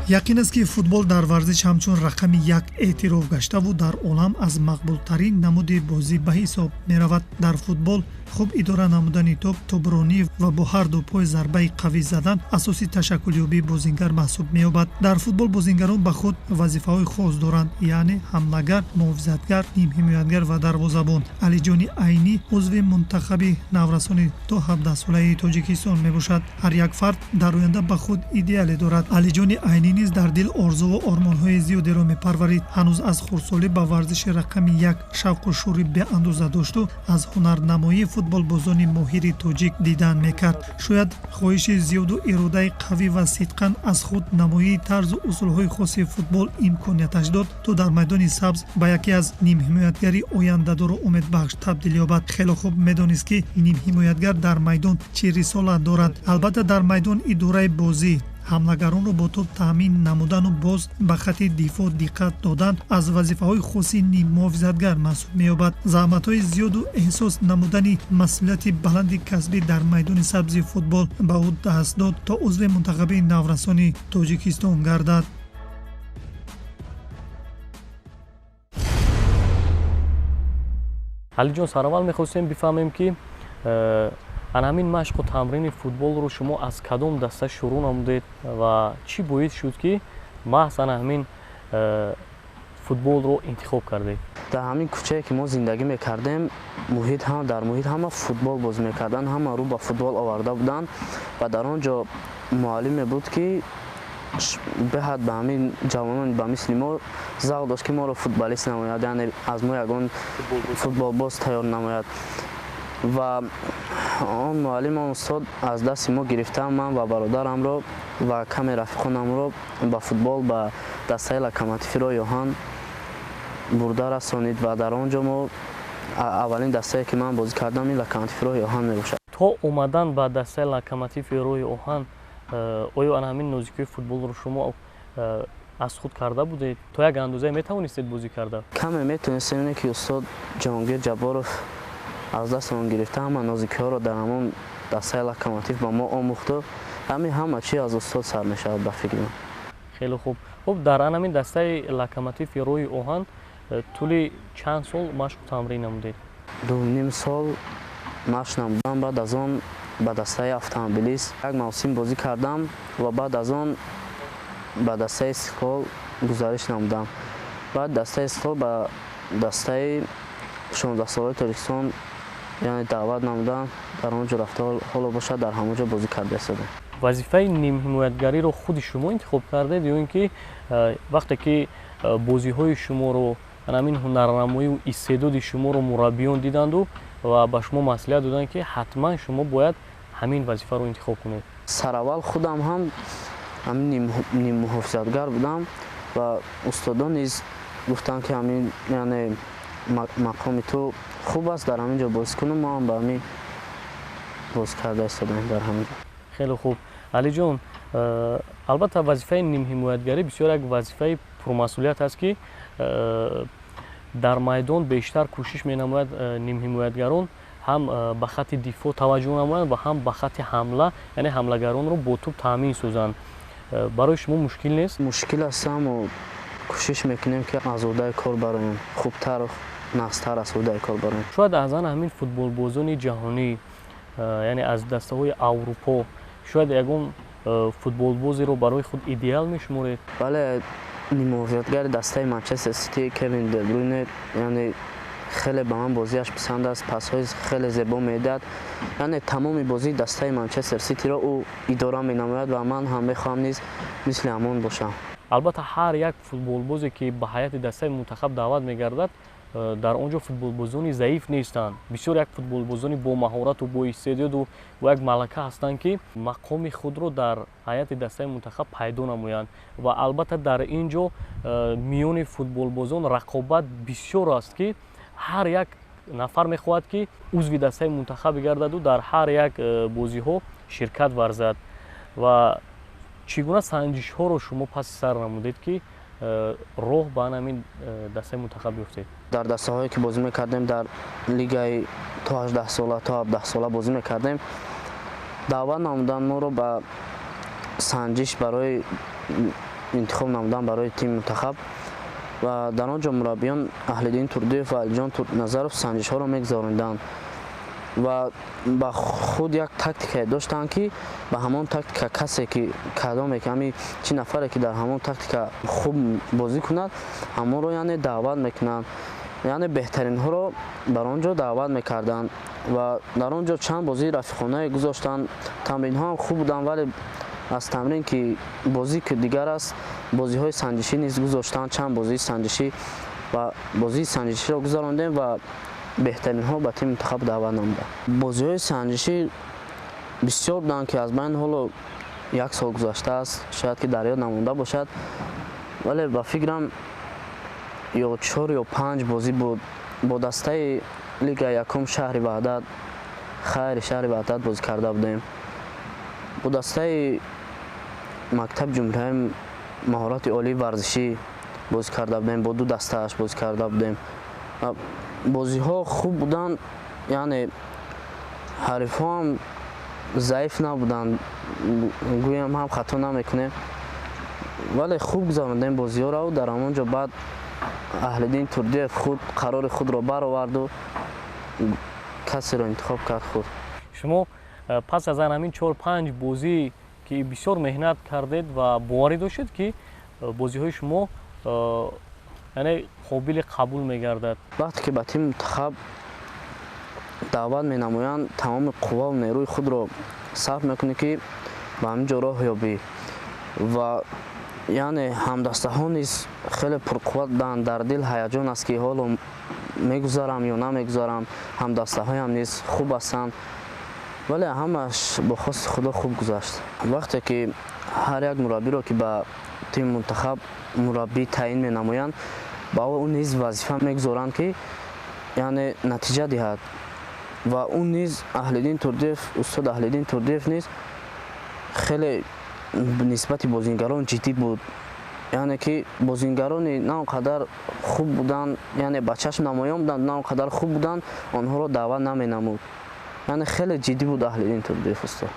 Яқин аст, ки футбол дар варзиш ҳамчун рақами як эътироф гаштаву дар олам аз мақбултарин намуди бозӣ ба ҳисоб меравад. Дар футбол хуб идора намудани тӯб, тӯбронӣ ва бо ҳар ду пой зарбаи қавӣ задан асоси ташаккулёбии бозингар маҳсуб меёбад. Дар футбол бозингарон ба худ вазифаҳои хос доранд, яъне ҳамлагар, муҳофизатгар, нимҳимоятгар ва дарвозабон. Алиҷони Айнӣ узви мунтахаби наврасони то 17-солаи Тоҷикистон мебошад. Ҳар як фард дар оянда ба худ идеале дорад. Алиҷони Айнӣ низ дар дил орзуву ормонҳои зиёдеро мепарварид. Ҳанӯз аз хурдсолӣ ба варзиши рақами як шавқу шӯри беандоза дошту аз ҳунарнамоии футболбозони моҳири тоҷик дидан мекард. Шояд хоҳиши зиёду иродаи қавӣ ва сидқан аз худ намоии тарзу усулҳои хоси футбол имконияташ дод, то дар майдони сабз ба яке аз нимҳимоятгари ояндадору умедбахш табдил ёбад. Хело хуб медонист, ки нимҳимоятгар дар майдон чӣ рисолат дорад. Албатта, дар майдон идораи бозӣ, ҳамлагаронро бо тӯб таъмин намудану боз ба хатти дифоъ диққат додан аз вазифаҳои хоси ниммуҳофизатгар маҳсуб меёбад. Заҳматҳои зиёду эҳсос намудани масъулияти баланди касбӣ дар майдони сабзи футбол ба ӯ даст дод, то узви мунтахаби наврасони Тоҷикистон гардад. Алиҷон, сараввал мехостем бифаҳмем, ки ана ҳамин машқу тамрини футболро шумо аз кадом даста шурӯъ намудед ва чӣ боис шуд, ки маҳз ана ҳамин футболро интихоб кардед? Дар ҳамин кӯчае, ки мо зиндагӣ мекардем, муҳит ҳам дар муҳит ҳама футбол бозӣ мекарданд, ҳама рӯ ба футбол оварда буданд ва дар он ҷо муаллиме буд, ки беҳад ба ҳамин ҷавонон ба мисли мо завқ дошт, ки моро футболист намояд, яъне аз мо ягон футболбоз тайёр намояд. Ва он муаллим, он устод аз дасти мо гирифта ман ва бародарамро ва каме рафиқонамро ба футбол, ба дастаи Локомотиви роҳи оҳан бурда расонид. Ва дар он ҷо мо аввалин дастае, ки ман бозӣ кардам, ин Локомотиви роҳи оҳан мебошад. То омадан ба дастаи Локомотиви роҳи оҳан оё ана ҳамин нозикиҳои футболро шумо аз худ карда будед? То як андозае метавонистед бозӣ карда? Каме метавонистем, ине ки устод Ҷаҳонгир Ҷабборов аз дастамон гирифта ҳама нозикиҳоро дар ҳамон дастаи Локомотив ба мо омӯхту ҳамин ҳама чи аз устод сар мешавад, ба фикри ман. Хеле хуб. Хуб, дар ан ҳамин дастаи Локомотиви роҳи оҳан тӯли чанд сол машқу тамрин намудед? 2.5 сол машқ намудам. Баъд аз он ба дастаи Автомобилист як мавсим бозӣ кардам ва баъд аз он ба дастаи Истиқлол гузариш намудам. Баъд дастаи Истиқлол ба дастаи 16-солаи Тоҷикистон, яъне даъват намудам. Дар он ҷо рафта, ҳоло бошад, дар ҳамон ҷо бозӣ карда истодем. Вазифаи нимҳимоятгариро худи шумо интихоб кардед ё ин ки вақте ки бозиҳои шуморо, ҳамин ҳунарнамоию истеъдоди шуморо мураббиён диданду ва ба шумо маслиҳат доданд, ки ҳатман шумо бояд ҳамин вазифаро интихоб кунед? Сараввал худам ҳам ҳамин ниммуҳофизатгар будам ва устодон низ гуфтанд, ки ҳамин, яъне мақоми ту хуб аст, дар ҳамин ҷо бозӣ кунам. Мо ҳам ба ҳамин бозӣ карда истодаем дар ҳамин ҷо. Хеле хуб, Алиҷон. Албатта, вазифаи нимҳимоятгарӣ бисёр як вазифаи пурмасъулият аст, ки дар майдон бештар кӯшиш менамояд нимҳимоятгарон ҳам ба хатти дифоъ таваҷҷӯҳ намоянд ва ҳам ба хатти ҳамла, яъне ҳамлагаронро бо тӯб таъмин созанд. Барои шумо мушкил нест? Мушкил аст, аммо кӯшиш мекунем, ки аз уҳдаи кор бароем, хубтар, нағзтар аз уҳдаи кор бароем. Шояд аз ан ҳамин футболбозони ҷаҳонӣ, яъне аз дастаҳои Аврупо, шояд ягон футболбозеро барои худ идеал мешуморед? Бале, ниммуҳофизатгари дастаи Манчестер Сити Кевин Дебруйне, яъне хеле ба ман бозиаш писанд аст, пасҳои хеле зебо медиҳад, яъне тамоми бозии дастаи Манчестер Ситиро ӯ идора менамояд ва ман ҳам мехоҳам низ мисли ҳамон бошам. Албатта, ҳар як футболбозе, ки ба ҳайати дастаи мунтахаб даъват мегардад, дар он ҷо футболбозони заиф нестанд. Бисёр як футболбозони бо маҳорату бо истеъдоду бо як малака ҳастанд, ки мақоми худро дар ҳайати дастаи мунтахаб пайдо намоянд. Ва албатта, дар ин ҷо миёни футболбозон рақобат бисёр аст, ки ҳар як нафар мехоҳад, ки узви дастаи мунтахаб бигардаду дар ҳар як бозиҳо ширкат варзад. Ва чӣ гуна санҷишҳоро шумо паси сар намудед, ки роҳ ба ҳамин дастаи мунтахаб биёфтед? Дар дастаҳое, ки бозӣ мекардем, дар лигаи то 18 сола, то 17 сола бозӣ мекардем, даъват намуданд моро ба санҷиш барои интихоб намудан барои тими мунтахаб ва дар он ҷо мураббиён Аҳлиддин Турдиев ва Алиҷон Назаров санҷишҳоро мегузарониданд ва ба худ як тактикае доштанд, ки ба ҳамон тактика касе ки кадоме ки ҳами чӣ нафаре ки дар ҳамон тактика хуб бозӣ кунад, ҳамонро яъне даъват мекунанд, яъне беҳтаринҳоро бар он ҷо даъват мекарданд ва дар он ҷо чанд бозии рафиқонае гузоштанд. Тамринҳо ҳам хуб буданд, вале аз тамрин ки бозӣ ки дигар аст, бозиҳои санҷишӣ низ гузоштанд, чанд бозии санҷишӣ ва бозии санҷиширо гузарондем ва беҳтаринҳо ба тими мунтахаб даъват намуданд. Бозиҳои санҷишӣ бисёр буданд, ки аз байн ҳоло як сол гузаштааст, шояд ки дар ёд намонда бошад, вале ба фикрам ё 4 ё 5 бозӣ буд. Бо дастаи лигаи якум шаҳри Ваҳдат, хайри шаҳри Ваҳдат бозӣ карда будем. Бо дастаи мактаби ҷумҳуриявии маҳорати олии варзишӣ бозӣ карда будем, бо ду дастааш бозӣ карда будем. Бозиҳо хуб буданд, яъне ҳарифҳо ҳам заиф набуданд, гӯям ҳам хато намекунем, вале хуб гузарондем бозиҳоро. Дар ҳамон ҷо баъд Аҳлиддин Турдиев худ қарори худро бароварду касеро интихоб кард худ. Шумо пас аз ҳамин 4-5 бозӣ ки бисёр меҳнат кардед ва боварӣ доштед, ки бозиҳои шумо яъне қобили қабул мегардад? Вақте ки ба тими мунтахаб даъват менамоянд, тамоми қувваву нерӯи худро сарф мекунӣ, ки ба ҳамин ҷо роҳ ёбӣ ва яъне ҳамдастаҳо низ хеле пурқувват буданд. Дар дил ҳаяҷон аст, ки ҳоло мегузарам ё намегузарам. Ҳамдастаҳоям низ хуб ҳастанд, вале ҳамааш бо хости Худо хуб гузашт. Вақте ки ҳар як мураббиро ки ба тими мунтахаб мураббӣ таъин менамоянд, ба ӯ низ вазифа мегузоранд, ки яъне натиҷа диҳад ва ӯ низ Аҳлиддин Турдиев, устод Аҳлиддин Турдиев низ хеле нисбати бозингарон ҷиддӣ буд, яъне ки бозингарони на он қадар хуб буданд, яъне ба чашм намоён буданд, на он қадар хуб буданд, онҳоро даъват наменамуд. Яъне хеле ҷиддӣ буд Аҳлиддин Турдиев устод.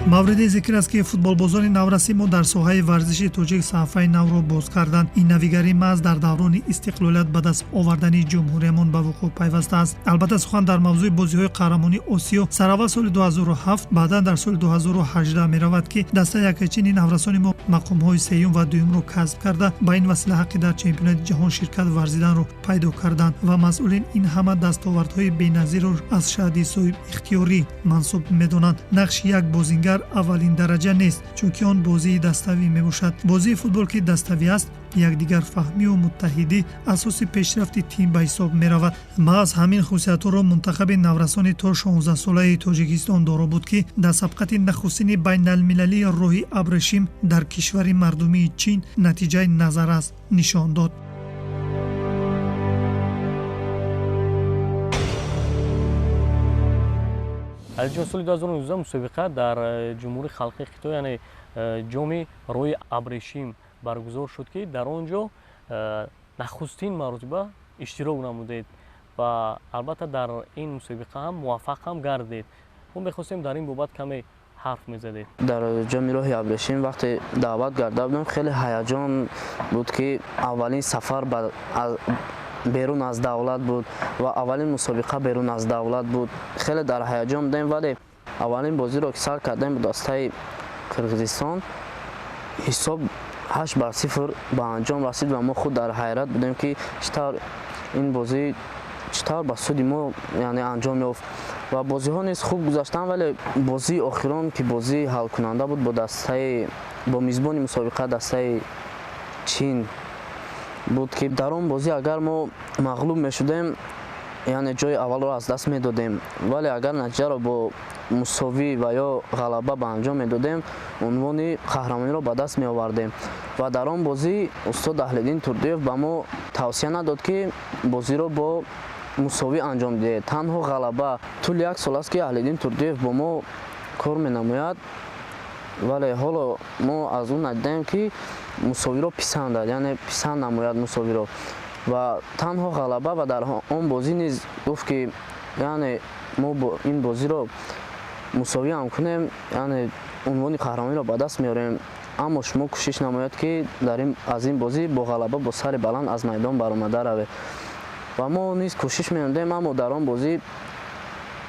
Мавриди зикр аст, ки футболбозони навраси мо дар соҳаи варзиши тоҷик саҳифаи навро боз карданд. Ин навигарӣ маҳз дар даврони истиқлолият ба даст овардани ҷумҳуриямон ба вуқӯъ пайвастааст. Албатта, сухан дар мавзӯи бозиҳои қаҳрамонии Осиё сараввал соли 2007, баъдан дар соли 2018 меравад, ки дастаи якачини наврасони мо мақомҳои сеюм ва дуюмро касб карда, ба ин васила ҳаққи дар чемпионати ҷаҳон ширкат варзиданро пайдо карданд ва масъулин ин ҳама дастовардҳои беназирро аз шаҳди соҳибихтиёрӣ мансуб медонанд. Нақши як бозингар аввалин дараҷа нест, чунки он бозии даставӣ мебошад. Бозии футбол, ки даставӣ аст, якдигарфаҳмию муттаҳидӣ асоси пешрафти тим ба ҳисоб меравад. Маҳз ҳамин хусусиятҳоро мунтахаби наврасони то 16-солаи Тоҷикистон доро буд, ки дар сабқати нахустини байналмилалии роҳи абрешим дар кишвари мардумии Чин натиҷаи назаррас нишон дод. Алиҷон, соли 2019 мусобиқа дар Ҷумҳурии Халқии Хитой, яъне ҷоми роҳи абрешим баргузор шуд, ки дар он ҷо нахустин маротиба иштирок намудед ва албатта дар ин мусобиқа ҳам муваффақ ҳам гардид. Мо мехостем дар ин бобат каме ҳарф мезадед. Дар ҷоми роҳи абрешим вақте даъват карда будем, хеле ҳаяҷон буд, ки аввалин сафар берун аз давлат буд ва аввалин мусобиқа берун аз давлат буд. Хеле дар ҳаяҷон будем, вале аввалин бозиро ки сар кардем бо дастаи Қирғизистон, ҳисоб 8-0 ба анҷом расид ва мо худ дар ҳайрат будем, ки чӣ тавр ин бозӣ чӣ тавр ба суди мо яъне анҷом ёфт. Ва бозиҳо низ хуб гузаштанд, вале бозии охирон, ки бозии ҳалкунанда буд бо дастаи бо мизбони мусобиқа дастаи Чин буд, ки дар он бозӣ агар мо мағлуб мешудем, яъне ҷои аввалро аз даст медодем, вале агар натиҷаро бо мусовӣ ва ё ғалаба ба анҷом медодем, унвони қаҳрамониро ба даст меовардем. Ва дар он бозӣ устод Аҳлиддин Турдиев ба мо тавсия надод, ки бозиро бо мусовӣ анҷом диҳед, танҳо ғалаба. Тӯли як сол аст, ки Аҳлиддин Турдиев бо мо кор менамояд, вале ҳоло мо аз ӯ надидаем, ки мусовиро писандад, яъне писанд намояд мусовиро ва танҳо ғалаба. Ва дар он бозӣ низ гуфт, ки яъне мо ин бозиро Мусовӣ ҳам кунем, яъне унвони қаҳрамониро ба даст меорем, аммо шумо кӯшиш намояд, ки аз ин бозӣ бо ғалаба, бо сари баланд аз майдон баромада равед. Ва мо низ кӯшиш менамудем, аммо дар он бозӣ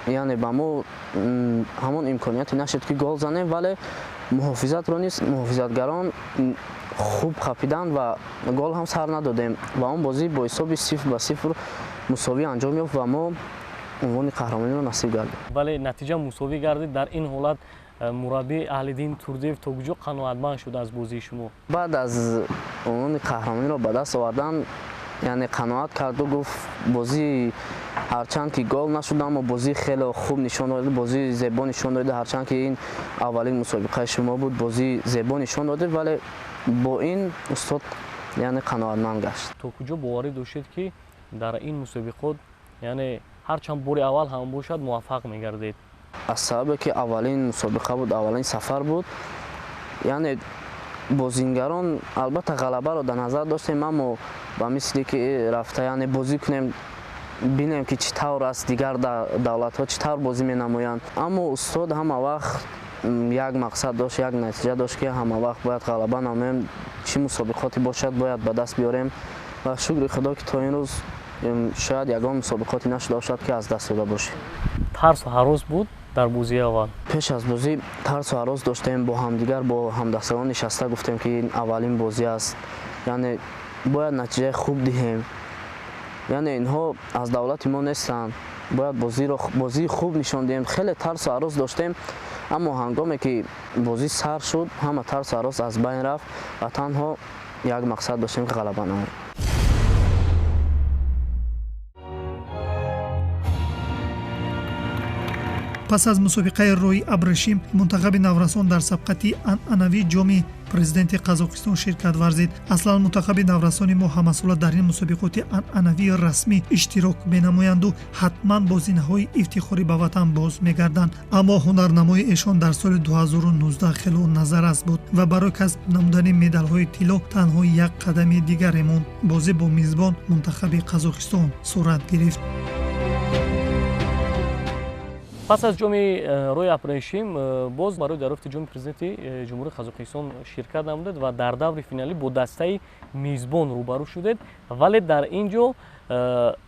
яъне ба мо ҳамон имконияте нашуд, ки гол занем, вале муҳофизатро низ муҳофизатгарон хуб қапиданд ва гол ҳам сар надодем ва он бозӣ бо ҳисоби 0-0 мусовӣ анҷом ёфт ва мо унвони қаҳрамониро насиб гардид. Бале, натиҷа мусовӣ гардид. Дар ин ҳолат мураббӣ Аҳлиддин Турдиев то куҷо қаноатманд шуд аз бозии шумо? Баъд аз унвони қаҳрамониро ба даст овардан, яъне қаноат карду гуфт, бозӣ ҳарчанд ки гол нашуд, аммо бозӣ хеле хуб нишон дод, бозии зебо нишон дод, ҳарчанд ки ин аввалин мусобиқаи шумо буд, бозии зебо нишон додед, вале бо ин устод яъне қаноатманд гашт. То куҷо боварӣ доштед, ки дар ин мусобиқот, яъне ҳарчанд бори аввал ҳам бошад, муваффақ мегардед? Аз сабабе ки аввалин мусобиқа буд, аввалин сафар буд, яъне бозингарон албатта ғалабаро дар назар доштем, аммо ба мисли ки рафта, яъне бозӣ кунем, бинем, ки чӣ тавр аст, дигар давлатҳо чӣ тавр бозӣ менамоянд. Аммо устод ҳама вақт як мақсад дошт, як натиҷа дошт, ки ҳама вақт бояд ғалаба намоем, чӣ мусобиқоте бошад, бояд ба даст биёрем. Ва шукри худо, ки то ин рӯз шояд ягон мусобиқоте нашуда бошад, ки аз даст дода бошем. Тарсу ҳарос буд дар бозии аввал? Пеш аз бозӣ тарсу ҳарос доштем, бо ҳамдигар, бо ҳамдастагон нишаста гуфтем, ки ин аввалин бозӣ аст, яъне бояд натиҷаи хуб диҳем, яъне инҳо аз давлати мо нестанд, бояд бозии хуб нишон диҳем. Хеле тарсу ҳарос доштем, аммо ҳангоме ки бозӣ сар шуд, ҳама тарсу ҳарос аз байн рафт ва танҳо як мақсад доштем, ки ғалаба намоем. Пас аз мусобиқаи роҳи абрешим мунтахаби наврасон дар сабқати анъанавии ҷоми президенти Қазоқистон ширкат варзид. Аслан мунтахаби наврасони мо ҳамасола дар ин мусобиқоти анъанавии расмӣ иштирок менамоянду ҳатман бо зинаҳои ифтихорӣ ба ватан боз мегарданд. Аммо ҳунарнамои эшон дар соли 2019 хело назаррас буд ва барои касб намудани медалҳои тилло танҳо як қадами дигаре монд. Бозӣ бо мизбон мунтахаби Қазоқистон сурат гирифт. Пас аз ҷоми роҳи абрешим боз барои дарёфти ҷоми президенти Ҷумҳурии Қазоқистон ширкат намудед ва дар даври финалӣ бо дастаи мизбон рӯбарӯ шудед, вале дар ин ҷо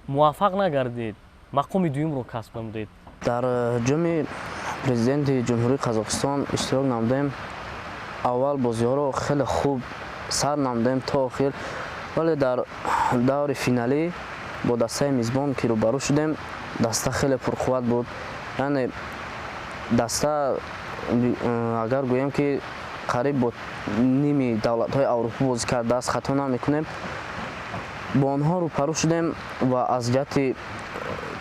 муваффақ нагардид, мақоми дуюмро касб намудед. Дар ҷоми президенти Ҷумҳурии Қазоқистон иштирок намудем. Аввал бозиҳоро хеле хуб сар намудем то охир, вале дар даври финалӣ бо дастаи мизбон ки рӯбарӯ шудем, даста хеле пурқувват буд. Яъне даста, агар гӯем, ки қариб бо ними давлатҳои Аврупо бозӣ кардааст, хато намекунем. Бо онҳо рӯпарӯ шудем ва аз ҷиҳати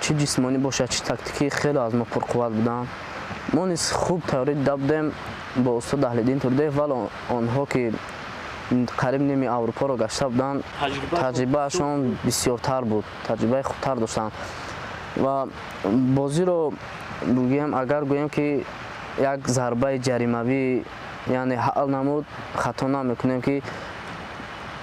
чӣ ҷисмонӣ бошад, чӣ тактикӣ хеле аз мо пурқувват буданд. Мо низ хуб тайёрӣ дида будем бо устод Аҳлиддин Турдиев, вале онҳо ки қариб ними Аврупоро гашта буданд, таҷрибаашон бисёртар буд, таҷрибаи хубтар доштанд. Ва бозиро гӯем, агар гӯем, ки як зарбаи ҷаримавӣ, яъне ҳал намуд, хато намекунем, ки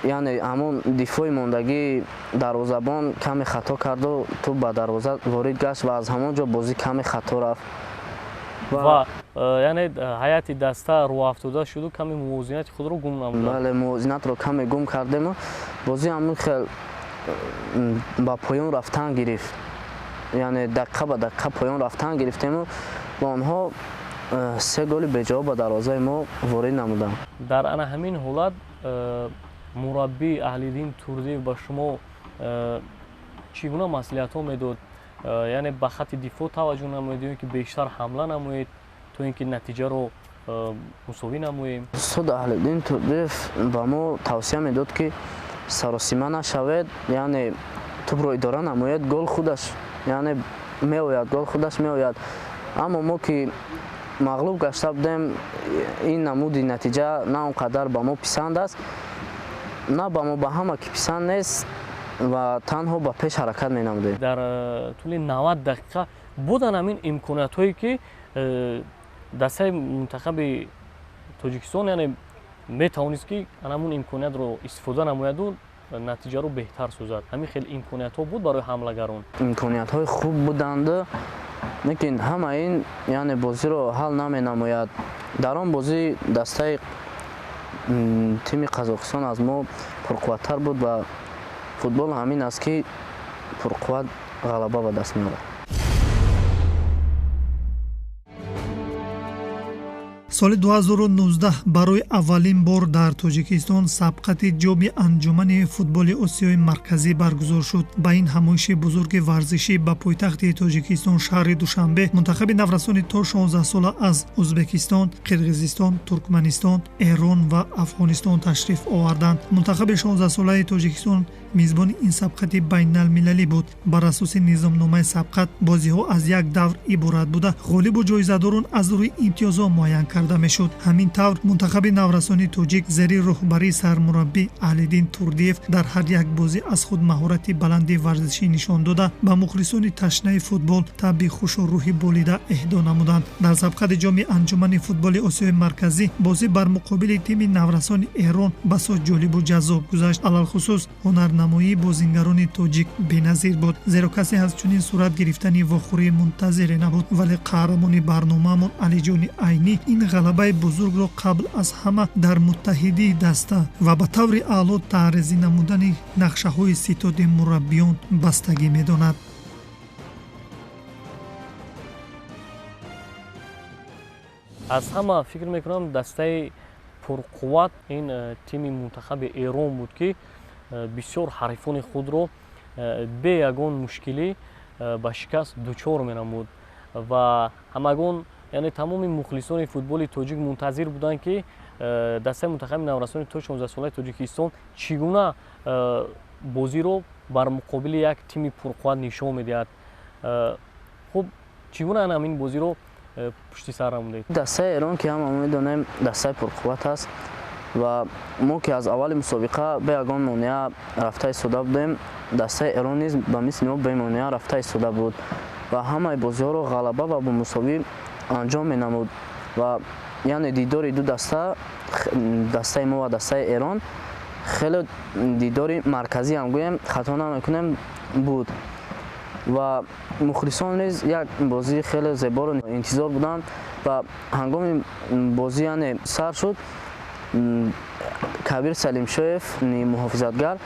яъне ҳамон дифои мондагии дарвозабон каме хато карду тӯб ба дарвоза ворид гашт ва аз ҳамон ҷо бозӣ каме хато рафт. Ва яъне ҳайати даста рӯафтода шуду каме мувозинати худро гум намуданд. Бале, мувозинатро каме гум кардему бозӣ ҳамин хел ба поён рафтан гирифт, яъне дақиқа ба дақиқа поён рафтан гирифтему ва онҳо се голи беҷавоб ба дарвозаи мо ворид намуданд. Дар ана ҳамин ҳолат мураббӣ Аҳлиддин Турдиев ба шумо чӣ гуна маслиҳатҳо медод? Яъне ба хатти дифоъ таваҷҷӯҳ намоед ё ин ки бештар ҳамла намоед, то ин ки натиҷаро мусовӣ намоем? Устод Аҳлиддин Турдиев ба мо тавсия медод, ки саросима нашавед, яъне тӯбро идора намоед, гол худаш яъне меояд, гол худаш меояд. Аммо мо ки мағлуб гашта будем, ин намуди натиҷа на он қадар ба мо писанд аст, на ба мо, ба ҳама ки писанд нест ва танҳо ба пеш ҳаракат менамудем. Дар тӯли 90 дақиқа буданд ҳамин имкониятҳое, ки дастаи мунтахаби Тоҷикистон, яъне метавонист, ки ҳамун имкониятро истифода намояду натиҷаро беҳтар созад. Ҳамин хел имкониятҳо буд барои ҳамлагарон? Имкониятҳои хуб буданд. Лекин ҳама ин яъне бозиро ҳал наменамояд. Дар он бозӣ дастаи тими Қазоқистон аз мо пурқувваттар буд ва футбол ҳамин аст, ки пурқувват ғалаба ба даст меорад. Соли 2019 барои аввалин бор дар Тоҷикистон сабқати ҷоми анҷумани футболи Осиёи Марказӣ баргузор шуд. Ба ин ҳамоиши бузурги варзишӣ ба пойтахти Тоҷикистон шаҳри Душанбе мунтахаби наврасони то 16 сола аз Ӯзбекистон, Қирғизистон, Туркманистон, Эрон ва Афғонистон ташриф оварданд. Мунтахаби 16-солаи Тоҷикистон мизбони ин сабқати байналмилалӣ буд. Бар асоси низомномаи сабқат бозиҳо аз як давр иборат буда, ғолибу ҷоизадорон аз рӯи имтиёзҳо муайян карда мешуд. Ҳамин тавр мунтахаби наврасони тоҷик зери роҳбарии сармураббӣ Аҳлиддин Турдиев дар ҳар як бозӣ аз худ маҳорати баланди варзишӣ нишон дода, ба мухлисони ташнаи футбол табъи хушу рӯҳи болида эҳдо намуданд. Дар сабқати ҷоми анҷумани футболи Осиёи Марказӣ бозӣ бар муқобили тими наврасони Эрон басо ҷолибу ҷаззоб гузашт. Алалхусус ҳунарнамоии бозингарони тоҷик беназир буд, зеро касе аз чунин сурат гирифтани вохӯрӣ мунтазире набуд. Вале қаҳрамони барномаамон Алиҷони Айнӣ ин ғалабаи бузургро қабл аз ҳама дар муттаҳидии даста ва ба таври аъло таъризӣ намудани нақшаҳои ситоди мураббиён бастагӣ медонад. Аз ҳама фикр мекунам дастаи пурқувват ин тими мунтахаби Эрон буд, ки бисёр ҳарифони худро бе ягон мушкилӣ ба шикаст дучор менамуд ва ҳамагон, яъне тамоми мухлисони футболи тоҷик мунтазир буданд, ки дастаи мунтахаби наврасони то 16-солаи Тоҷикистон чӣ гуна бозиро бар муқобили як тими пурқувват нишон медиҳад. Хуб, чӣ гуна ҳамин бозиро пушти сар намудед? Дастаи Эрон, ки ҳама медонем, дастаи пурқувват аст ва мо ки аз аввали мусобиқа бе ягон монеа рафта истода будем, дастаи Эрон низ ба мисли мо бемонеа рафта истода буд ва ҳамаи бозиҳоро ғалаба ва бо мусовӣ анҷом менамуд. Ва яъне дидори ду даста, дастаи мо ва дастаи Эрон, хеле дидори марказӣ ҳам гӯем хато намекунем буд ва мухлисон низ як бозии хеле зеборо интизор буданд. Ва ҳангоми бозӣ яъне сар шуд, Кабир Салимшоев муҳофизатгар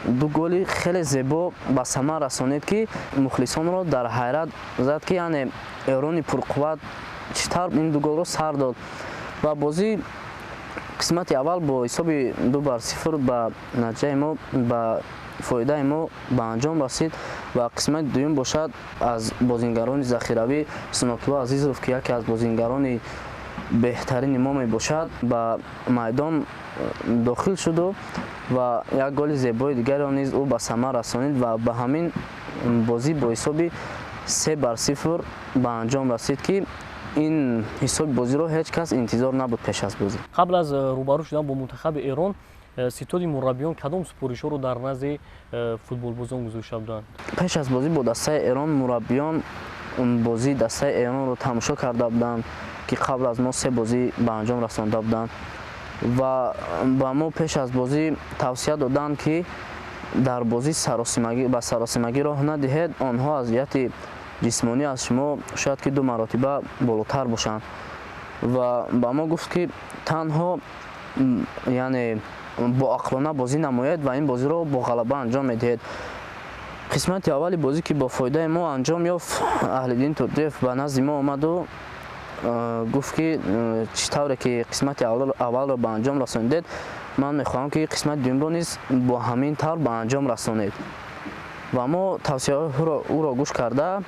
ду голи хеле зебо ба самар расонид, ки мухлисонро дар ҳайрат зад, ки яъне Эрони пурқувват чӣ тавр ин ду голро сар дод. Ва бозӣ қисмати аввал бо ҳисоби 2-0 ба натиҷаи мо, ба фоидаи мо ба анҷом расид ва қисмати дуюм бошад аз бозингарони захиравӣ Сунатулло Азизов, ки яке аз бозингарони беҳтарини мо мебошад, ба майдон дохил шуду ва як голи зебои дигарро низ ӯ ба самар расонид ва ба ҳамин бозӣ бо ҳисоби 3-0 ба анҷом расид, ки ин ҳисоби бозиро ҳеҷ кас интизор набуд пеш аз бозӣ. Қабл аз рӯбарӯ шудан бо мунтахаби Эрон ситоди мураббиён кадом супоришҳоро дар назди футболбозон гузошта буданд? Пеш аз бозӣ бо дастаи Эрон мураббиён бозии дастаи Эронро тамошо карда буданд, ки қабл аз мо 3 бозӣ ба анҷом расонда буданд ва ба мо пеш аз бозӣ тавсия доданд, ки дар бозӣ ба саросимагӣ роҳ надиҳед, онҳо аз ҷиҳати ҷисмонӣ аз шумо шояд ки 2 маротиба болотар бошанд. Ва ба мо гуфт, ки танҳо яъне боақлона бозӣ намоед ва ин бозиро бо ғалаба анҷом медиҳед. Қисмати аввали бозӣ, ки бо фоидаи мо анҷом ёфт, Аҳлиддин Турдиев ба назди мо омаду гуфт, ки чӣ тавре ки қисмати аввалро ба анҷом расонидед, ман мехоҳам, ки қисмати дуюмро низ бо ҳамин тавр ба анҷом расонед. Ва мо тавсияҳои ӯро гӯш карда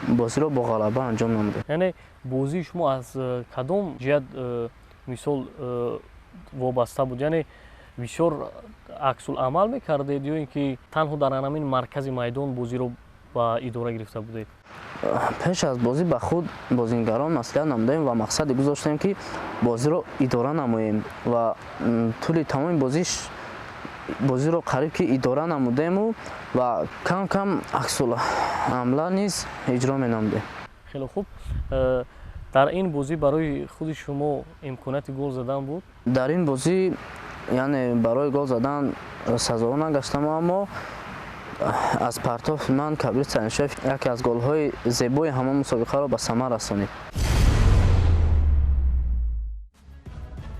бозиро бо ғалаба анҷом намудем. Яъне бозии шумо аз кадом ҷиҳат мисол вобаста буд? Яъне бисёр аксуламал мекардед ё ин ки танҳо дар ҳамин маркази майдон бозиро ба идора гирифта будед? Пеш аз бозӣ ба худ бозингарон маслиҳат намудаем ва мақсаде гузоштем, ки бозиро идора намоем ва тӯли тамоми бозиро қариб ки идора намудему ва кам-кам аксуламла низ иҷро менамудем. Хеле хуб. Дар ин бозӣ барои худи шумо имконияти гол задан буд? Дар ин бозӣ яъне барои гол задан сазовор нагаштам, аммо Аз партофи ман Кабир Станишоев яке аз голҳои зебои ҳамон мусобиқаро ба самар расонид.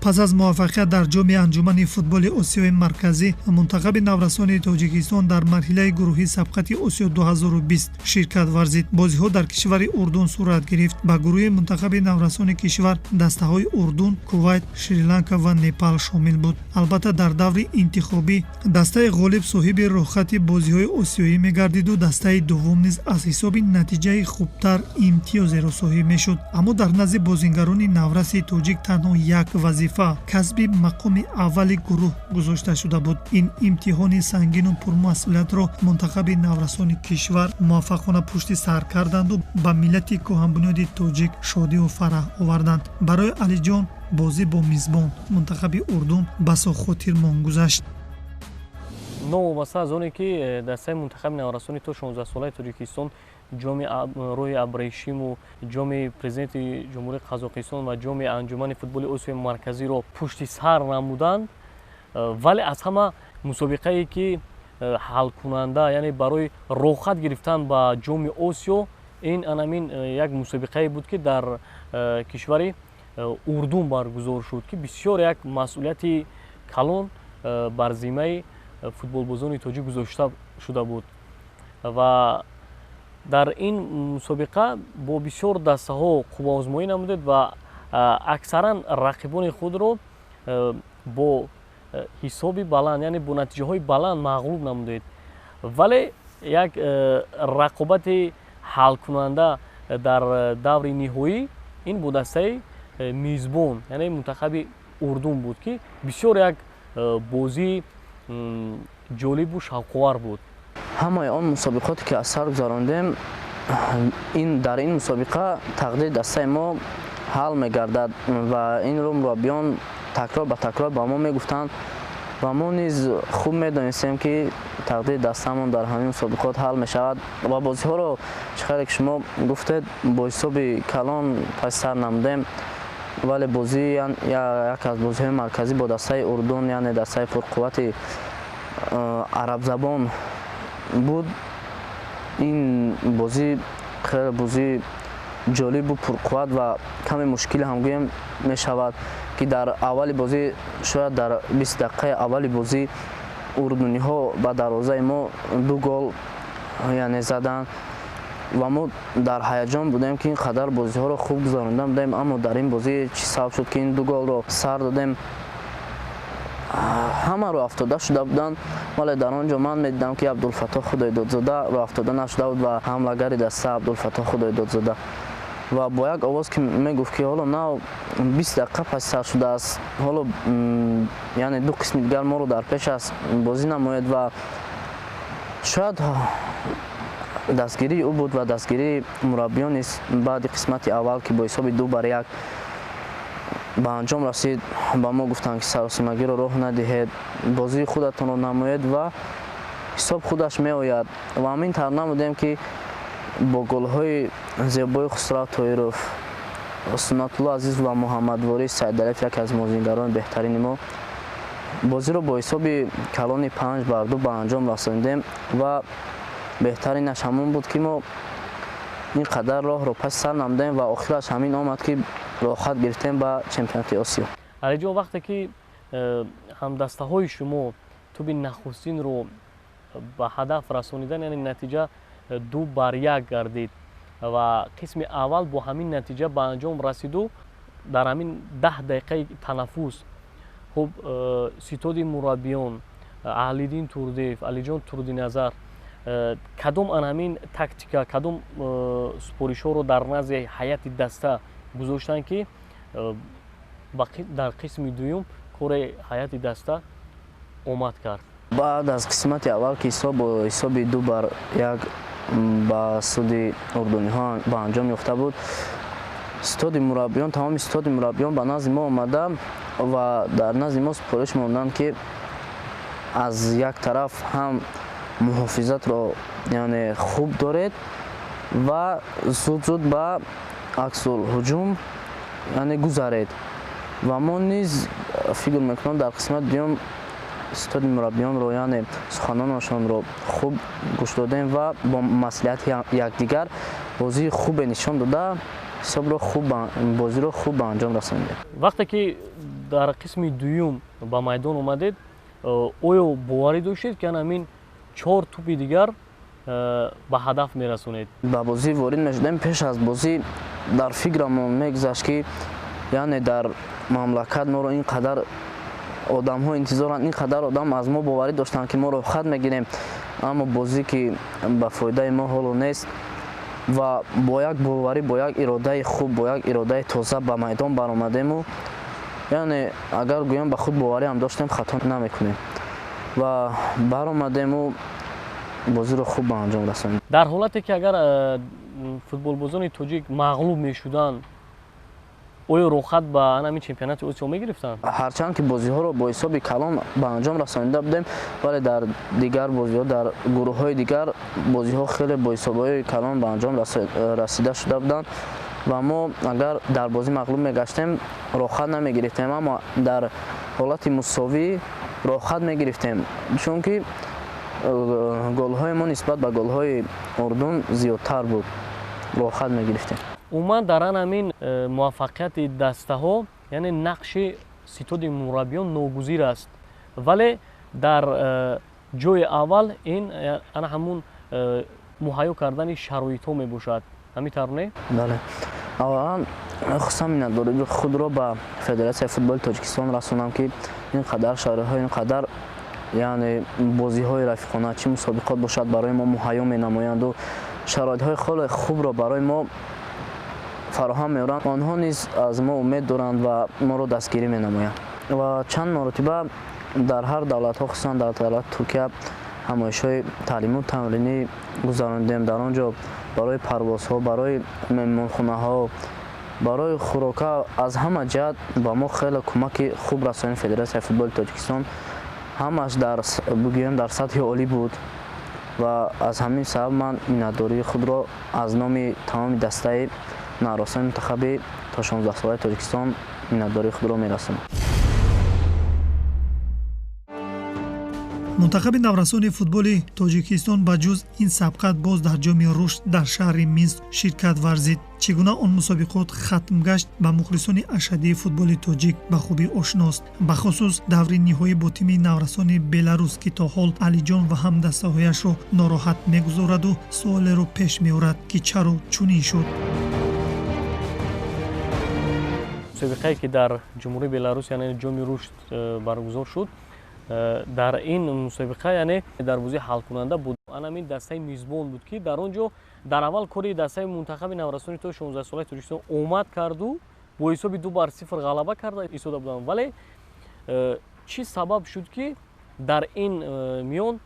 Пас аз муваффақият дар ҷоми анҷумани футболи Осиёи Марказӣ, мунтахаби наврасони Тоҷикистон дар марҳилаи гурӯҳии сабқати Осиё 2020 ширкат варзид. Бозиҳо дар кишвари Урдун сурат гирифт. Ба гурӯҳи мунтахаби наврасони кишвар дастаҳои Урдун, Кувайт, Шри-Ланка ва Непал шомил буд. Албатта, дар даври интихобӣ дастаи ғолиб соҳиби роҳхати бозиҳои осиёӣ мегардиду дастаи дуввум низ аз ҳисоби натиҷаи хубтар имтиёзеро соҳиб мешуд. Аммо дар назди бозингарони навраси тоҷик танҳо як вазифа касби мақоми аввали гурӯҳ гузошта шуда буд. Ин имтиҳони сангину пурмасъулиятро мунтахаби наврасони кишвар муваффақона пушти сар карданду ба миллати кӯҳанбунёди тоҷик шодию фараҳ оварданд. Барои Алиҷон бозӣ бо мизбон мунтахаби Урдун басо хотирмон гузашт. Новобаста аз оне ки дастаи мунтахаби наврасони то 16-солаи Тоҷикистон ҷоми роҳи абрешиму, ҷоми президенти Ҷумҳурии Қазоқистон ва ҷоми анҷумани футболи Осиёи Марказиро пушти сар намуданд, вале аз ҳама мусобиқае ки ҳалкунанда, яъне барои роҳхат гирифтан ба ҷоми Осиё, ин анамин як мусобиқае буд, ки дар кишвари Урдун баргузор шуд, ки бисёр як масъулияти калон бар зиммаи футболбозони тоҷик гузошта шуда буд. Ва дар ин мусобиқа бо бисёр дастаҳо қувваозмоӣ намудед ва аксаран рақибони худро бо ҳисоби баланд, яъне бо натиҷаҳои баланд мағлуб намудед. Вале як рақобати ҳалкунанда дар даври ниҳоӣ ин бо дастаи мизбон, яъне мунтахаби Урдун буд, ки бисёр як бозии ҷолибу шавқовар буд. Ҳамаи он мусобиқоте ки аз сар гузарондем, дар ин мусобиқа тақдири дастаи мо ҳал мегардад ва инро мураббиён такрор ба такрор ба мо мегуфтанд ва мо низ хуб медонистем, ки тақдири дастаамон дар ҳамин мусобиқот ҳал мешавад ва бозиҳоро, чӣ хеле ки шумо гуфтед, бо ҳисоби калон паси сар намудем, вале бозӣ яке аз бозиҳои марказӣ бо дастаи Урдун, яъне дастаи пурқуввати арабзабон буд. Ин бозӣ хеле бозии ҷолибу пурқувват ва каме мушкил ҳам гӯем мешавад, ки дар аввали бозӣ, шояд дар 20 дақиқаи аввали бозӣ, урдуниҳо ба дарвозаи мо 2 гол яъне заданд ва мо дар ҳаяҷон будем, ки ин қадар бозиҳоро хуб гузаронда будем, аммо дар ин бозӣ чӣ сабаб шуд, ки ин 2 голро сар додем? Ҳама роҳафтода шуда буданд, вале дар он ҷо ман медидам, ки Абдулфаттоҳ Худойдодзода роҳафтода нашуда буд ва ҳамлагари даста Абдулфаттоҳ Худойдодзода ва бо як овоз ки мегуфт, ки ҳоло нав 20 дақиқа паси сар шудааст, ҳоло яъне 2 қисми дигар моро дар пеш аст, бозӣ намояд. Ва шояд дастгирии ӯ буд ва дастгирии мураббиён низ баъди қисмати аввал, ки бо ҳисоби 2-1 ба анҷом расид, ба мо гуфтанд, ки саросимагиро роҳ надиҳед, бозии худатонро намоед ва ҳисоб худаш меояд. Ва ҳамин тавр намудем, ки бо голҳои зебои Хусрав Тоиров, Суннатулло Азиз ва Муҳаммадворис Сайдалиев, яке аз бозингарони беҳтарини мо, бозиро бо ҳисоби калони 5-2 ба анҷом расонидем. Ва беҳтаринаш ҳамон буд, ки мо ин қадар роҳро паси сар намудем ва охираш ҳамин омад, ки роҳхат гирифтем ба чемпионати Осиё. Алиҷон, вақте ки ҳамдастаҳои шумо туби нахустинро ба ҳадаф расонидан, яъне натиҷа 2-1 гардид ва қисми аввал бо ҳамин натиҷа ба анҷом расиду дар ҳамин 10 дақиқаи танаффус, хуб, ситоди мураббиён Аҳлиддин Турдиев, Алиҷон Турдиназар кадом ан ҳамин тактика, кадом супоришҳоро дар назди ҳайати даста гузоштанд, ки дар қисми дуюм кори ҳайати даста омад кард? Баъд аз қисмати аввал, ки ҳисоб бо ҳисоби 2-1 ба суди урдуниҳо ба анҷом ёфта буд, ситоди мураббиён, тамоми ситоди мураббиён ба назди мо омада ва дар назди мо супориш монданд, ки аз як тараф ҳам муҳофизатро яъне хуб доред ва зуд зуд ба аксулҳуҷум яъне гузаред. Ва мо низ фикр мекунам, дар қисмати дуюм Ситоди мураббиёнро, яъне суханонашонро хуб гӯш додем ва бо маслиҳати якдигар бозии хубе нишон дода, ҳисобро хуб, бозиро хуб ба анҷом расонидем. Вақте ки дар қисми дуюм ба майдон омадед, оё боварӣ доштед, ки ҳамин чор тӯпи дигар ба ҳадаф мерасонед? Ба бозӣ ворид мешудем, пеш аз бозӣ дар фикрамон мегузашт, ки яъне дар мамлакат моро ин қадар одамҳо интизоранд, ин қадар одам аз мо боварӣ доштанд, ки мо рохат мегирем, аммо бозӣ ки ба фоидаи мо ҳоло нест ва бо як боварӣ, бо як иродаи хуб, бо як иродаи тоза ба майдон баромадему, яъне агар гӯям ба худ боварӣ ҳам доштем, хато намекунем, ва баромадему бозиро хуб ба анҷом расонидем. Дар ҳолате ки агар футболбозони тоҷик мағлуб мешуданд, оё рохат ба ҳамин чемпионати Осиё мегирифтанд? Ҳарчанд ки бозиҳоро бо ҳисоби калон ба анҷом расонида будем, вале дар дигар бозиҳо, дар гурӯҳҳои дигар бозиҳо хеле бо ҳисобҳои калон ба анҷом расида шуда буданд ва мо агар дар бозӣ мағлуб мегаштем, рохат намегирифтем, аммо дар ҳолати мусовӣ рохат мегирифтем, чунки голҳои мо нисбат ба голҳои Урдун зиёдтар буд, рохат мегирифтем. Умуман, дар ан ҳамин муваффақияти дастаҳо, яъне нақши ситоди мураббиён ногузир аст, вале дар ҷои аввал ин ана ҳамун муҳайё кардани шароитҳо мебошад. Ҳамин тавр, не? Бале, аввалан мехостам миннатдории худро ба Федератсияи футболи Тоҷикистон расонам, ки ин қадар шароитҳо, ин қадар, яъне бозиҳои рафиқона, чӣ мусобиқот бошад, барои мо муҳайё менамоянду шароитҳои хеле хубро барои мо фароҳам меоранд. Онҳо низ аз мо умед доранд ва моро дастгирӣ менамоянд. Ва чанд маротиба дар ҳар давлатҳо, хусусан дар давлати Туркия, ҳамоишҳои таълиму тамринӣ гузаронидем. Дар он ҷо барои парвозҳо, барои меҳмонхонаҳо, барои хӯрока, аз ҳама ҷиҳат ба мо хеле кӯмаки хуб расонид Федератсияи футболи Тоҷикистон. Ҳамаш дар, бигӯем, дар сатҳи олӣ буд ва аз ҳамин сабаб ман миннатдории худро аз номи тамоми дастаи наврасони мунтахаби то 16-солаи Тоҷикистон миннатдории худро мерасонам. Мунтахаби наврасони футболи Тоҷикистон ба ҷуз ин сабқат боз дар Ҷоми рушд дар шаҳри Минск ширкат варзид. Чӣ гуна он мусобиқот хатм гашт, ба мухлисони ашаддии футболи тоҷик ба хубӣ ошност, бахусус даври ниҳоӣ бо тими наврасони Беларус, ки то ҳол Алиҷон ва ҳамдастаҳояшро нороҳат мегузораду суолеро пеш меорад, ки чаро чунин шуд. Мусобиқае ки дар Ҷумҳурии Беларус, яъне Ҷоми рушд баргузор шуд, дар ин мусобиқа, яъне дар бозии ҳалкунанда буд, анамин дастаи мизбон буд, ки дар он ҷо дар аввал кори дастаи мунтахаби наврасони то 16-солаи Тоҷикистон омад карду бо ҳисоби 2-0 ғалаба карда истода буданд, вале чӣ сабаб шуд, ки дар ин миён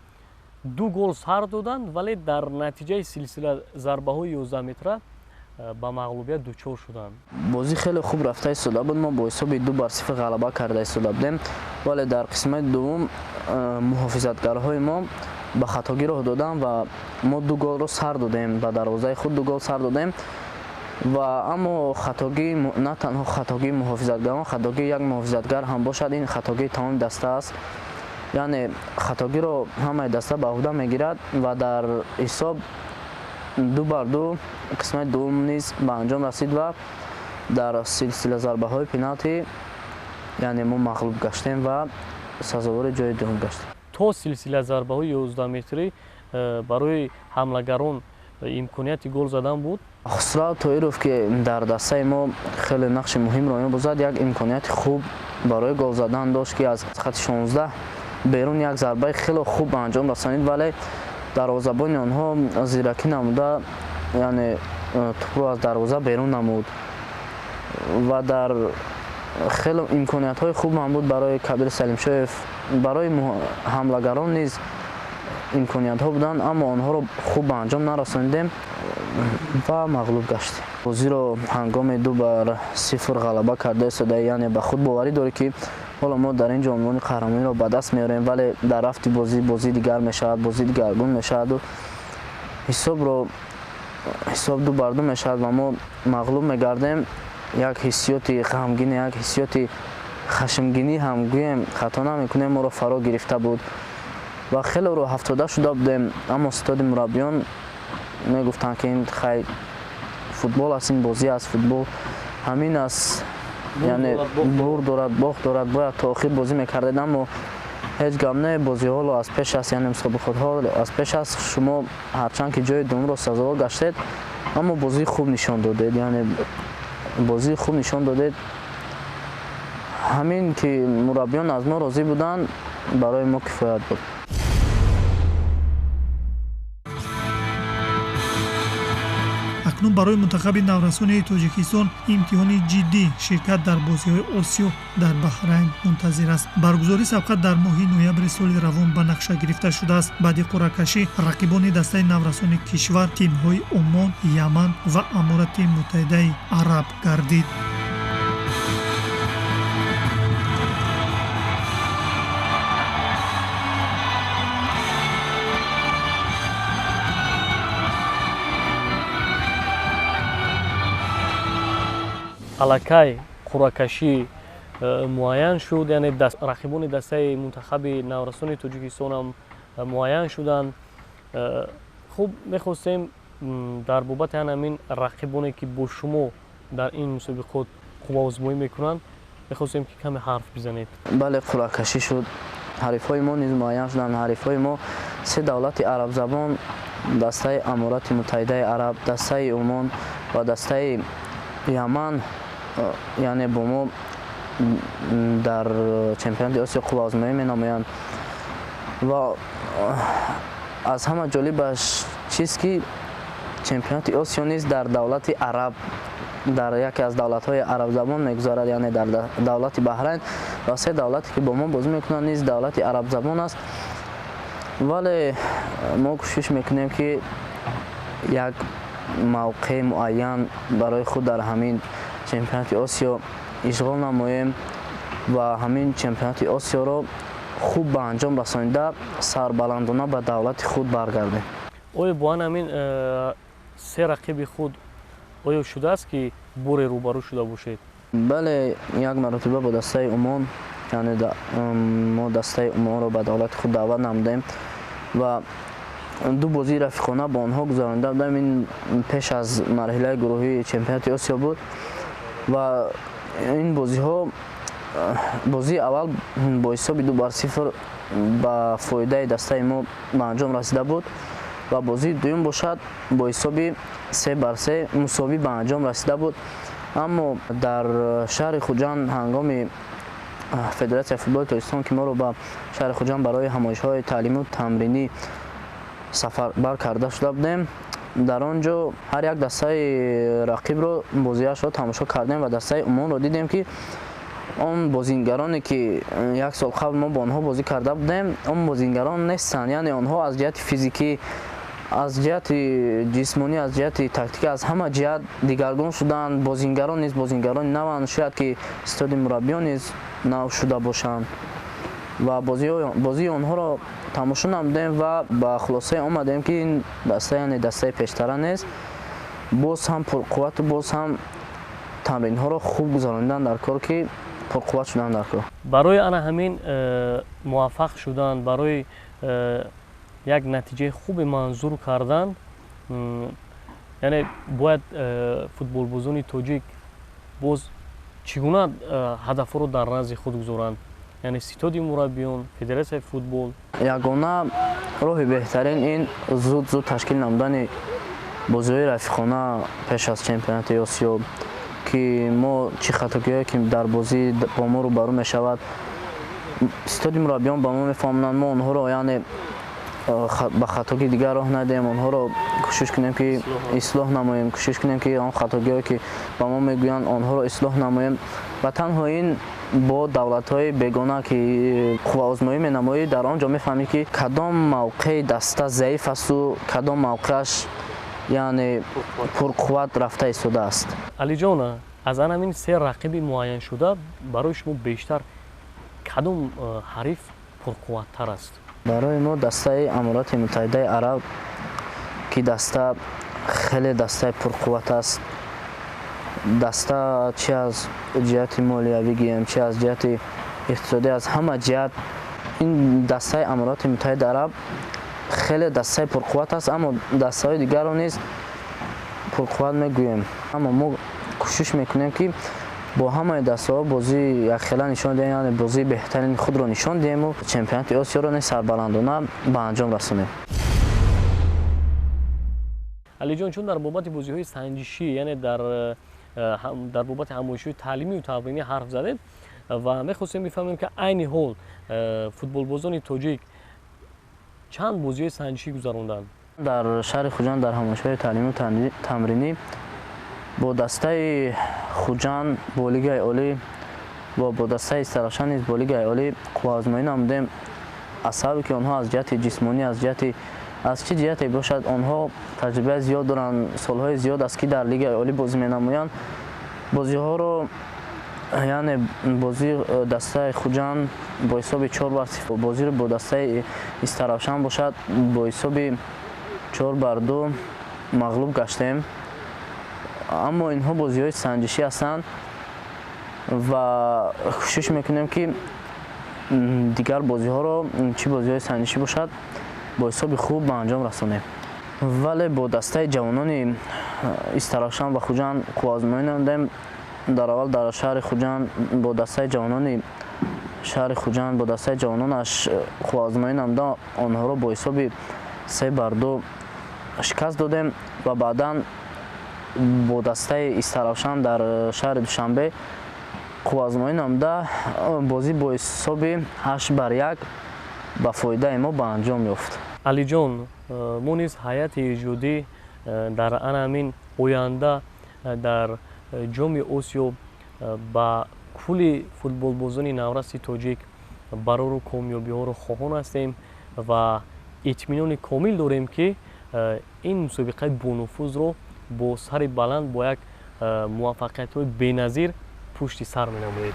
ду гол сар доданд, вале дар натиҷаи силсила зарбаҳои 11 метра ба мағлубият дучор шуданд? Бозӣ хеле хуб рафта истода буд. Мо бо ҳисоби 2-0 ғалаба карда истода будем, вале дар қисмати дуввум муҳофизатгарҳои мо ба хатогӣ роҳ доданд ва мо ду голро сар додем, ба дарвозаи худ ду гол сар додем. Ва аммо хатогии на танҳо хатогии муҳофизатгарон, хатогии як муҳофизатгар ҳам бошад, ин хатогии тамоми даста аст, яъне хатогиро ҳамаи даста ба ӯҳда мегирад. Ва дар ҳисоб 2-2 қисмати дуввум низ ба анҷом расид ва дар силсила зарбаҳои пеналти, яъне мо мағлуб гаштем ва сазовори ҷои дуюм гаштем. То силсила зарбаҳои 11 метрӣ барои ҳамлагарон имконияти гол задан буд? Хусрав Тоиров, ки дар дастаи мо хеле нақши муҳимро мебозад, як имконияти хуб барои гол задан дошт, ки аз хати 16 берун як зарбаи хеле хуб ба анҷом расонид, вале дарвозабони онҳо зиракӣ намуда, яъне тӯпро аз дарвоза берун намуд. Ва дар хеле имкониятҳои хуб ҳам буд барои Кабир Салимшоев, барои ҳамлагарон низ имкониятҳо буданд, аммо онҳоро хуб ба анҷом нарасонидем ва мағлуб гаштем. Бозиро ҳангоми 2-0 ғалаба карда истода, яъне ба худ боварӣ дорӣ, ки ҳоло мо дар ин ҷо унвони қаҳрамониро ба даст меорем, вале дар рафти бозӣ бозӣ дигар мешавад, бозӣ дигаргун мешаваду ҳисобро ҳисоб 2-2 мешавад ва мо мағлуб мегардем. Як ҳиссиёти ғамгин, як ҳиссиёти Хашмгинӣ ҳам гӯем хато намекунем, моро фаро гирифта буд ва хеле рӯҳафтода шуда будем. Аммо ситоди мураббиён мегуфтанд, ки ин хай футбол аст, ин бозӣ аст, футбол ҳамин аст, яъне бурд дорад, бохт дорад, бояд то охир бозӣ мекардед. Аммо ҳеҷ гап не, бозиҳоло аз пеш аст, яъне мусобиқотҳо аз пеш аст. Шумо ҳарчанд ки ҷои дуввумро сазовор гаштед, аммо бозии хуб нишон додед, яъне бозии хуб нишон додед. Ҳамин ки мураббиён аз мо розӣ буданд, барои мо кифоят буд. Акнун барои мунтахаби наврасони Тоҷикистон имтиҳони ҷиддӣ ширкат дар бозиҳои Осиё дар Баҳрайн мунтазир аст. Баргузории сабқат дар моҳи ноябри соли равон ба нақша гирифта шудааст. Баъди қуръакашӣ рақибони дастаи наврасони кишвар тимҳои Умон, Яман ва Аморати Муттаҳидаи Араб гардид. Аллакай қуръакашӣ муайян шуд, яъне рақибони дастаи мунтахаби наврасони Тоҷикистонам муайян шуданд. Хуб, мехостем дар бобати ҳамин рақибоне ки бо шумо дар ин мусобиқот қувваозмоӣ мекунанд, мехостем ки каме ҳарф бизанед. Бале, қуръакашӣ шуд, ҳарифҳои мо низ муайян шуданд. Ҳарифҳои мо се давлати арабзабон, дастаи Аморати Муттаҳидаи Араб, дастаи Умон ва дастаи Яман, яъне бо мо дар чемпионати Осиё қувваозмоӣ менамоянд. Ва аз ҳама ҷолибаш чист, ки чемпионати Осиё низ дар давлати Араб, дар яке аз давлатҳои арабзабон мегузарад, яъне дар давлати Баҳрайн, ва се давлате ки бо мо бозӣ мекунанд низ давлати арабзабон аст. Вале мо кӯшиш мекунем, ки як мавқеи муайян барои худ дар ҳамин чемпионати Осиё ишғол намоем ва ҳамин чемпионати Осиёро хуб ба анҷом расонида сарбаландона ба давлати худ баргардем. Оё бо ҳамин се рақиби худ оё шудааст, ки боре рӯбарӯ шуда бошед? Бале, як маротиба бо дастаи Умон, яъне мо дастаи Умонро ба давлати худ даъват намудем ва ду бозии рафиқона бо онҳо гузаронида будем. Ин пеш аз марҳилаи гурӯҳии чемпионати Осиё буд ва ин бозиҳо, бозии аввал бо ҳисоби 2-0 ба фоидаи дастаи мо ба анҷом расида буд ва бозии дуюм бошад бо ҳисоби 3-3 мусовӣ ба анҷом расида буд. Аммо дар шаҳри Хуҷанд ҳангоми Федератсияи футболи Тоҷикистон, ки моро ба шаҳри Хуҷанд барои ҳамоишҳои таълиму тамринӣ сафарбар карда шуда будем, дар он ҷо ҳар як дастаи рақибро бозиашро тамошо кардем ва дастаи Умонро дидем, ки он бозингароне ки як сол қабл мо бо онҳо бозӣ карда будем, он бозингарон нестанд. Яъне онҳо аз ҷиҳати физикӣ, аз ҷиҳати ҷисмонӣ, аз ҷиҳати тактикӣ, аз ҳама ҷиҳат дигаргун шуданд. Бозингарон низ бозингарони наванд, шояд ки истоди мураббиён низ нав шуда бошанд ва бозии онҳоро тамошо намудем ва ба хулосае омадем, ки ин даста, яъне дастаи пештара нест, боз ҳам пурқуввату боз ҳам тамринҳоро хуб гузаронидан дар кор, ки пурқувват шудан дар кор. Барои ана ҳамин муваффақ шудан, барои як натиҷаи хуби манзур кардан, яъне бояд футболбозони тоҷик боз чӣ гуна ҳадафҳоро дар назди худ гузоранд? Яъне ситоди мураббиён, федератсияи футбол. Ягона роҳи беҳтарин ин зуд-зуд ташкил намудани бозиҳои рафиқона пеш аз чемпионати Осиё, ки мо чӣ хатогиҳое ки дар бозӣ бо мо рӯбарӯ мешавад, ситоди мураббиён ба мо мефаҳмонанд. Мо онҳоро, яъне ба хатогии дигар роҳ надиҳем, онҳоро кӯшиш кунем, ки ислоҳ намоем, кӯшиш кунем, ки он хатогиҳое ки ба мо мегӯянд, онҳоро ислоҳ намоем. Ва танҳо ин бо давлатҳои бегона ки қувваозмоӣ менамоӣ, дар он ҷо мефаҳмӣ, ки кадом мавқеи даста заиф асту кадом мавқеаш, яъне пурқувват рафта истодааст. Алиҷон, аз ҳамин се рақиби муайяншуда барои шумо бештар кадом ҳариф пурқувваттар аст? Барои мо дастаи Аморати Муттаҳидаи Араб, ки даста хеле дастаи пурқувват аст, Даста чи аз ҷиҳати молиявӣ гӯем, чи аз ҷиҳати иқтисодӣ, аз ҳама ҷиҳат ин дастаи Амороти Муттаҳидаи Араб хеле дастаи пурқувват аст, аммо дастаҳои дигарро низ пурқувват мегӯем. Аммо мо кӯшиш мекунем, ки бо ҳамаи дастаҳо бозии якхела нишон диҳем, яъне бозии беҳтарини худро нишон диҳему чемпионати Осиёро низ сарбаландона ба анҷом расонем. Алиҷон, чун дар бобати бозиҳои санҷишӣ, яъне дар бобати ҳамоишҳои таълимию тамринӣ ҳарф задед ва мехостем бифаҳмем, ки айни ҳол футболбозони тоҷик чанд бозиҳои санҷишӣ гузаронданд? Дар шаҳри Хуҷанд дар ҳамоишҳои таълимию тамринӣ бо дастаи Хуҷанд бо Лигаи олӣ ва бо дастаи Истаравшан низ бо Лигаи олӣ қувваозмоӣ намудем. Аз сабабе ки онҳо аз ҷиҳати ҷисмонӣ, аз ҷиҳати аз чӣ ҷиҳате бошад, онҳо таҷрибаи зиёд доранд, солҳои зиёд аст, ки дар Лигаи олӣ бозӣ менамоянд. Бозиҳоро, яъне бозии дастаи Хуҷанд бо ҳисоби 4-0, бозиро бо дастаи Истаравшан бошад, бо ҳисоби 4-2 мағлуб гаштем. Аммо инҳо бозиҳои санҷишӣ ҳастанд ва кӯшиш мекунем, ки дигар бозиҳоро, чӣ бозиҳои санҷишӣ бошад, бо ҳисоби хуб ба анҷом расонем. Вале бо дастаи ҷавонони Истаравшан ва Хуҷанд қувваозмоӣ намудем. Дар аввал дар шаҳри Хуҷанд бо дастаи ҷавонони шаҳри Хуҷанд, бо дастаи ҷавононаш қувваозмоӣ намуда, онҳоро бо ҳисоби 3-2 шикаст додем ва баъдан бо дастаи Истаравшан дар шаҳри Душанбе қувваозмоӣ намуда, бозӣ бо ҳисоби 8-1 ба фоидаи мо ба анҷом ёфт. Алиҷон, мо низ ҳайати эҷодӣ дар ана ҳамин оянда дар Ҷоми Осиё ба кулли футболбозони навраси тоҷик барору комёбиҳоро хоҳон ҳастем ва итминони комил дорем, ки ин мусобиқаи бонуфузро бо сари баланд, бо як муваффақиятҳои беназир пушти сар менамоед.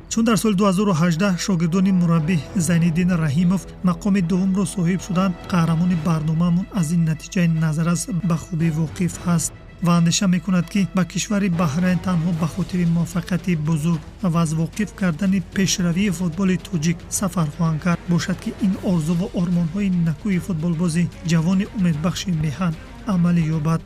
Чун дар соли 2018 шогирдони мураббӣ Зайниддин Раҳимов мақоми дуввумро соҳиб шуданд, қаҳрамони барномаамон аз ин натиҷаи назаррас ба хубӣ воқиф ҳаст ва андеша мекунад, ки ба кишвари Баҳрайн танҳо ба хотири муваффақияти бузург ва аз воқиф кардани пешравии футболи тоҷик сафар хоҳанд кард. Бошад, ки ин орзуву ормонҳои накӯи футболбози ҷавони умедбахши меҳан амалӣ ёбад.